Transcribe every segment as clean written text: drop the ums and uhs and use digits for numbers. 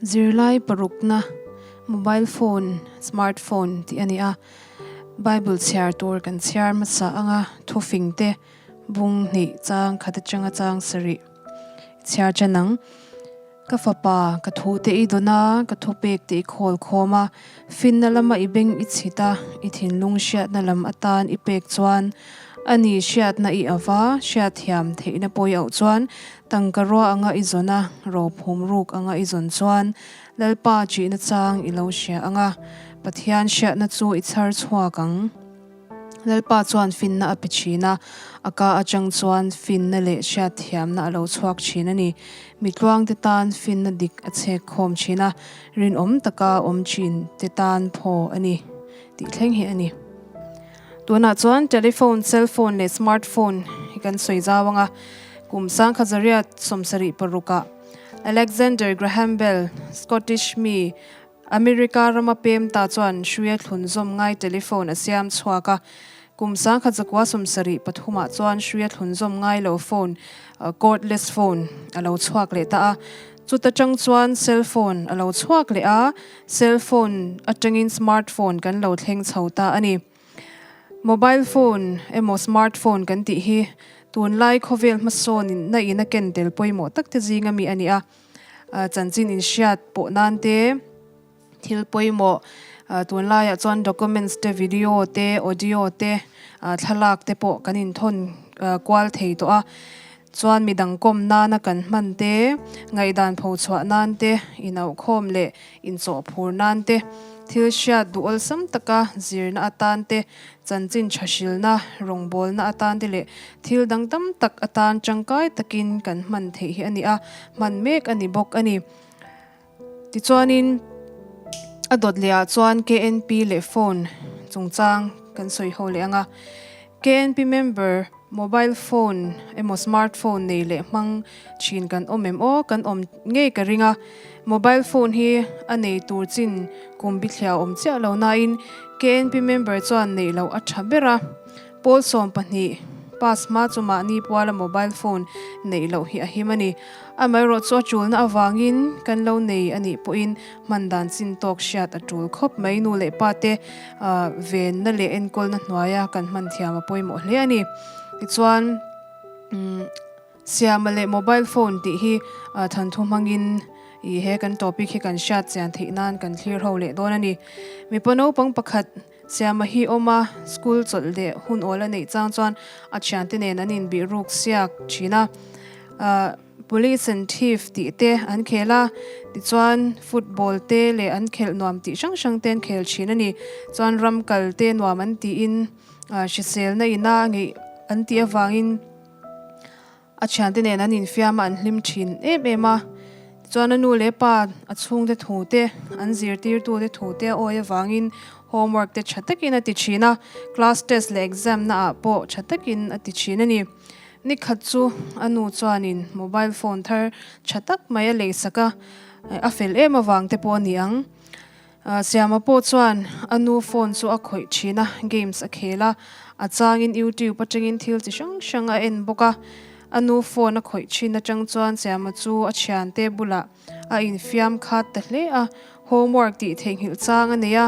Zirlai parukna mobile phone, smart phone tih a ni a, Bible chhiar tur kan chhiar hmasa anga thufing te bung hnih chang khat atanga chang sarih chhiar tan ang. Ka fapa, ka thu te i dawn a, ka thupek te i khawl khawm a, finna lama i beng i chhit a, i thinlung hriatna lam atan i pek chuan, a ni hriatna i ava, hriatthiam theihna pawh i auh chuan, tangka rua anga i zawn a, rophum ruk anga i zawn chuan, Lalpa ṭihna chang i lo hria ang a, Pathian hriatna chu i chhar chhuak ang. Lalpa chuan finna a pe thin a, a ka atang chuan finna leh hriatthiamna a lo chhuak thin a ni. Mi tluangte tan finna dik a chhek khawm thin a, rinawm taka awm thin te tan phaw a ni tih thleng hi a ni. Tunah chuan telephone, cell phone leh smart phone hi kan sawi zau ang a, kum sangkhazariat 76 ah Alexander Graham Bell, Scottish mi, America rama pem ta chuan hruia thlun zawm ngai telephone a siam chhuak a, kum 1973 ah chuan hruia thlun zawm ngai lo phone, cordless phone, a lo chhuak leh ta a. Chuta tang chuan cell phone a lo chhuak leh a, cell phone atangin smart phone kan lo thleng chho ta a ni. Mobile phone emaw smart phone kan tih hi tunlai khawvel hmasawn na in a ken tel pawimawh tak te zinga mi a ni a. Chanchin inhriat pawh nan te, thil pawimawh tunlaiah chuan documents te, video te, audio te, thlalak te pawh kan inthawn kual thei tawh a. Chuan midang kawm nana kan hman te, ngaihdan phochhuah nan te, inauhkhawm leh inchawhphur nan te, thil hriat duh awlsam taka zirna atan te, Chanchin thahrilna, rawngbawlna atan te leh thil dang tam tak atan tangkai takin kan hman theih hi a ni a, hman mek a ni bawk a ni. Tichuanin a dawt leh ah chuan KNP leh phone chungchang kan sawi ho leh ang a. KNP member mobile phone emaw smart phone nei leh hmang thin kan awm em aw? Kan awm ngei ka ring a. Mobile phone hi a nei tur chin kum bithliah a awm chiah lo nain KNP member chuan neih loh a tha ber a. Pawl 12 pass hma chu mahni puala mobile phone neih loh hi a him a ni. Amaherawh chu a tulna avangin kan lo nei a nih pawhin hman dan chin tawk hriat a tul khawp mai. Nu leh pa te venna leh enkawlna hnuaia kan hman thiam a pawimawh hle a ni. Tichuan Siama leh mobile phone tih hi thanthu hmangin i he kan topic hi kan hriat chian theih nan kan thlir ho leh dawn a ni. Mipa naupang pakhat Siama hi awm a, school chawlh leh hun awl a neih chang chuan a thiante nen an inbih ruk siak thin a. Police and thief tih te an khel a, tichuan football te leh an khelh nuam tih hrang hrang te an khel thin a ni. Chuan ram kal te nuam an tiin hriselna ina ngeih an tih avangin, A thiante nen an infiam a, an hlim thin em em a. Tichuan a nu leh pa, a chhungte thu te, an zirtirtute thu te a awi avangin homework te tha takin a ti thin a, class test leh exam na ah pawh tha takin a ti thin a ni. Ni khat chu a nu chuanin mobile phone thar tha tak mai a leisak a, a fel em avang te pawh a ni ang. Siama pawh chuan a nu phone chu a khawih thin a, games a khel a, a changin YouTube atangin thil chi hrang hrang a en bawk a. A nu phone a khawih thin atang chuan Siama chu a thiante bulah a infiam khat ta hle a, homework tih theihnghilh chang a nei a,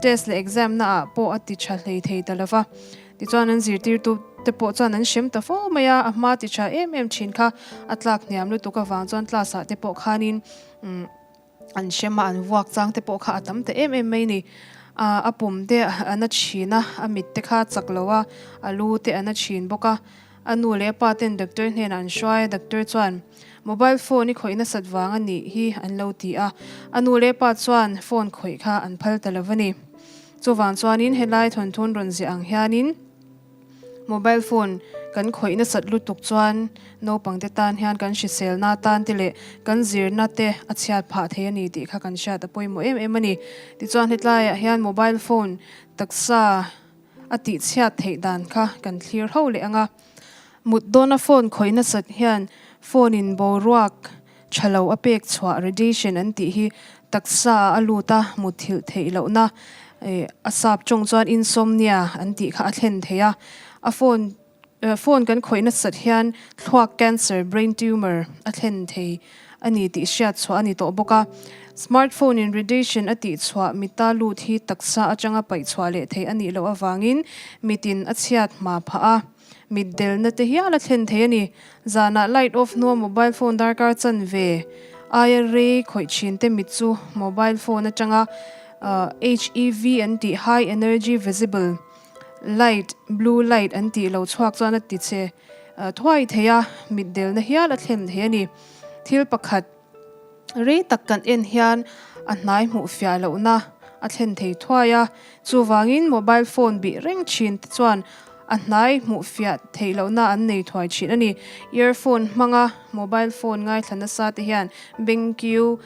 test leh exam na ah pawh a ti tha hlei thei ta lova. Tichuan an zirtirtu te pawh chuan an hrem ta fo mai a, a hma ti tha em em thin kha a tlak hniam lutuk avang chuan class ah te pawh khanin umm An hrem a, an vuak chang te pawh kha a tam ta em em mai ni. A pum te a na thin a, a mit te kha a chak lo a, a lu te a na thin bawk a. A nu leh a pa ten doctor hnenah an hruai a, doctor chuan mobile phone i khawih nasat vang a nih hi an lo ti a. A nu leh a pa chuan phone khawih kha an phal ta lo va ni. Chuvang chuanin helai thawnthawn rawn ziah ang hianin, Mobile phone kan khawih nasat lutuk chuan naupangte tan hian kan hriselna tan te leh kan zirna te a chhiat phah thei a ni tih kha kan hriat a pawimawh em em a ni. Tichuan hetlaiah hian mobile phone taksa a tihchhiat theih dan kha kan thlir ho leh ang a. Mut dawna phone khawih nasat hian phone in boruak tha lo a pek chhuah radiation an tih hi taksa ah a lut a, mutthilh theih lohna a sap tawng chuan insomnia an tih kha a thlen thei a, a phone. Phone kan khawih nasat hian thluak cancer, brain tumor, a thlen thei a ni tih hriat chhuah a ni tawh bawk a. Smartphone in radiation a tih chhuah mita lut hi taksa atanga paih chhuah leh theih a nih loh avangin mitin a chhiat hma phah a, mit delna te hial a thlen thei a ni. Zanah light off hnua mobile phone darkar chanve aia rei khawih thin te mit chu mobile phone atanga HEV an tih high energy visible Light, blue light an tih lo chhuak chuan a ti che thuai thei a, mit delna hial a thlen thei a ni. Thil pakhat rei tak kan en hian a hnai hmuh fiah lohna a thlen thei thuai a, chuvangin mobile phone bih reng thin te chuan a hnai hmuh fiah theih lohna an nei thuai thin a ni. Earphone hmanga mobile phone ngaithla nasa te hian beng kiu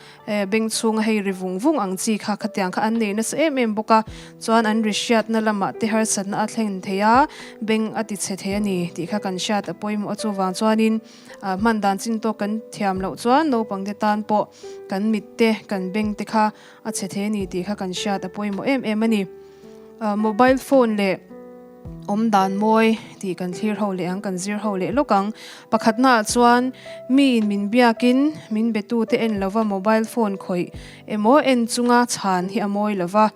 Beng chhunga hei ri vung vung ang chi kha khatiang kha an nei nasa em em bawk a, chuan an ri hriatna lamah te harsatna a thleng thei a, beng a ti chhe thei a ni tih kha kan hriat a pawimawh a, chuvang chuanin hman dan chin tawk kan thiam loh chuan naupang te tan pawh kan mit te kan beng te kha a chhe thei a ni tih kha kan hriat a pawimawh em em a ni. Mobile phone leh awm dan mawi tih kan thlir ho leh ang, kan zir ho leh lawk ang. Pakhatnaah chuan miin min biakin min betute en lova mobile phone khawih emaw en chunga chhan hi a mawi lova,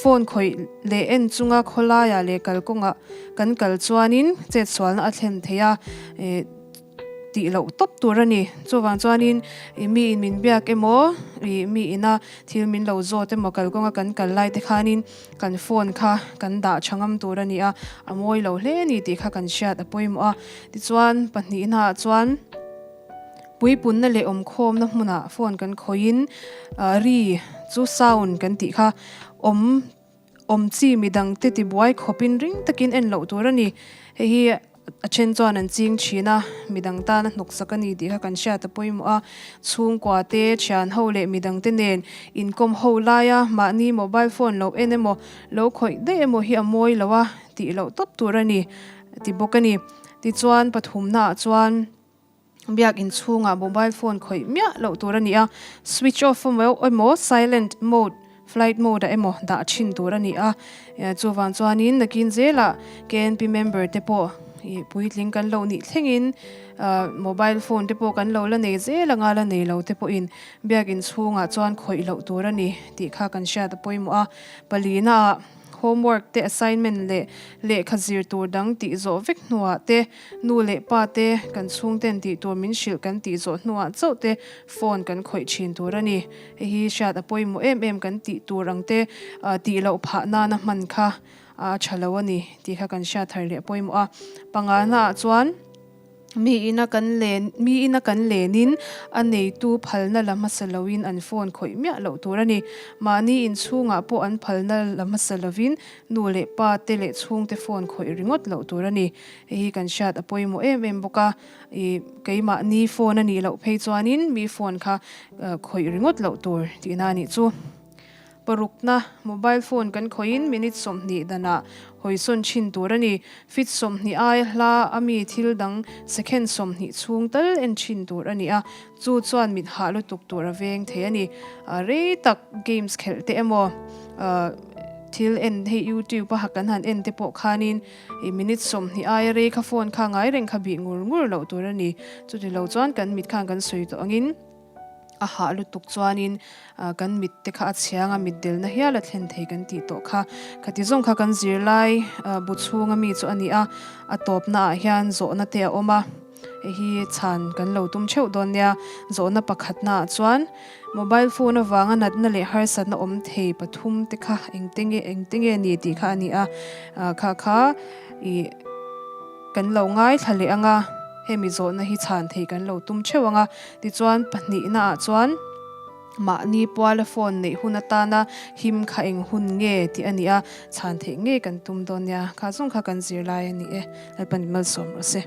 phone khawih leh en chunga khawlaiah leh kalkawngah kan kal chuanin chetsualna a thlen thei a. Tih loh tawp tur a ni. Chuvang chuanin i miin min biak emaw, i mi ina thil min lo zawt emaw kalkawnga kan kal lai te khanin kan phone kha kan dah tha ngam tur a ni a, a mawi lo hle a ni tih kha kan hriat a pawimawh a. Tichuan pahnihnaah chuan puipunna leh awmkhawmna hmunah phone kan khawihin ri chu sound kan tih kha awm Awm chi midangte tibuai khawpin ring takin en loh tur a ni. Hei hi a then chuan an ching thin a, midang tana hnawksak a ni tih kha kan hriat a pawimawh a. Chhungkua te, thian ho leh midangte nen inkawm ho laia mahni mobile phone lo en emaw, lo khawih daih emaw hi a mawi lo a tih loh tawp tur a ni ti bawk a ni. Tichuan pathumnaah chuan. Biak inchhungah mobile phone khawih miah loh tur a ni a, switch off emaw silent mode, flight mode ah emaw dah thin tur a ni a. Chuvang chuanin nakin zelah KNP member te pawh ih puitling kan lo nih thlengin mobile phone te pawh kan lo la nei zel anga la nei lo te pawhin biak inchhungah chuan khawih loh tur a ni tih kha kan hriat a pawimawh a. Palina ah homework te assignment leh lehkha zir tur dang tih zawh vek hnuah te Nu leh pa te, kan chhungten tih tur min hrilh kan tih zawh hnuah chauh te phone kan khawih thin tur a ni. Hei hi hriat a pawimawh em em kan tih tur ang te tih loh phah nana hman kha a tha lo a ni tih kha kan hriat thar leh pawimawh a. Panganaah chuan mi ina kan len mi ina kan lenin a neitu phalna la hmasa loin an phone khawih miah loh tur a ni. Mahni inchhungah pawh an phalna la hmasa lovin nu leh pa te leh chhungte phone khawih ringawt loh tur a ni. Hei hi kan hriat a pawimawh em em bawk a, ih keimahni phone a nih loh phei chuanin mi phone kha khawih ringawt loh tur tihna a nih chu. Parukna, mobile phone kan khawihin minute 20 danah hawisawn thin tur a ni. Feet 20 aia hla a mi thil dang second 20 chhung tal en thin tur a ni a, chu chuan mit hah lutuk tur a veng thei a ni. Rei tak games khelh te emaw thil en hei youtube a kan han en te pawh khanin I minute 20 aia rei kha phone kha ngai reng kha bih ngur ngur loh tur a ni. Chuti lo chuan kan mit khan kan sawi tawh angin a hah lutuk chuanin kan mit te kha a chhiang a, mit delna hial a thlen thei kan tih tawh kha. Khati zawng kha kan zirlai bu chhunga mi chu a ni a, a tawpnaah hian zawhna te a awm a. Hei hi chhan kan lo tum theuh dawn nia. Zawhna pakhatnaah chuan mobile phone avanga natna leh harsatna awm thei pathum te kha engte nge engte nge ni tih kha a ni a. Kha kha ih kan lo ngaithla leh ang a, hemi zawhna hi chhan thei kan lo tum theuh ang a. Tichuan pahnihnaah chuan. Mahni puala phone neih hun atana him kha eng hun nge tih a ni a, chhan theih ngei kan tum dawn nia. Kha zawng kha kan zirlai a ni e. Lalpan malsawm rawh se.